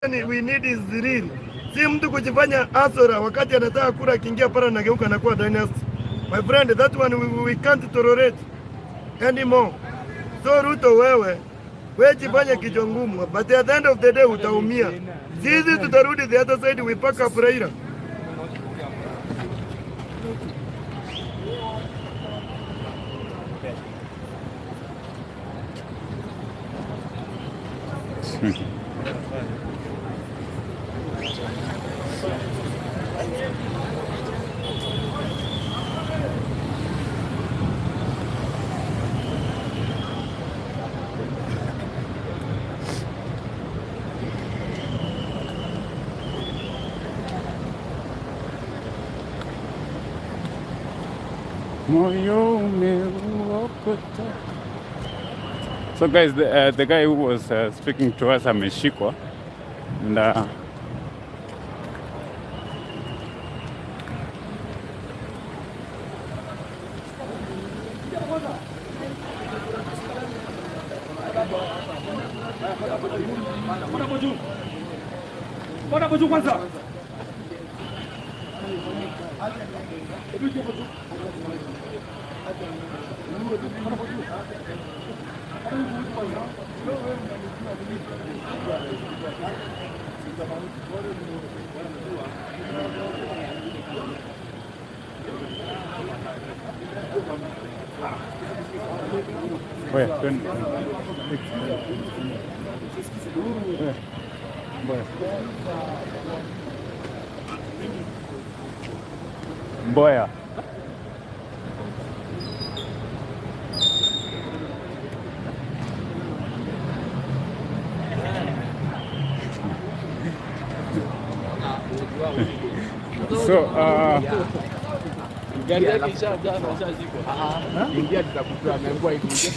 We need is real. Si mtu kujifanya hustler wakati anataka kura, akiingia pale anageuka anakuwa dynasty. My friend, that one we can't tolerate anymore. So Ruto, wewe jifanye kichwa ngumu, but at the end of the day utaumia. Sisi tutarudi the other side, we pack up Raila. Moyo umeuokota. So guys, the guy who was speaking to us ameshikwa and Bwana kwanza. Wait, twende. Mboya. Mboya. So, Gari yake ishajaa na ishashikwa. Ingia tutakutoa, ameambiwa hivi.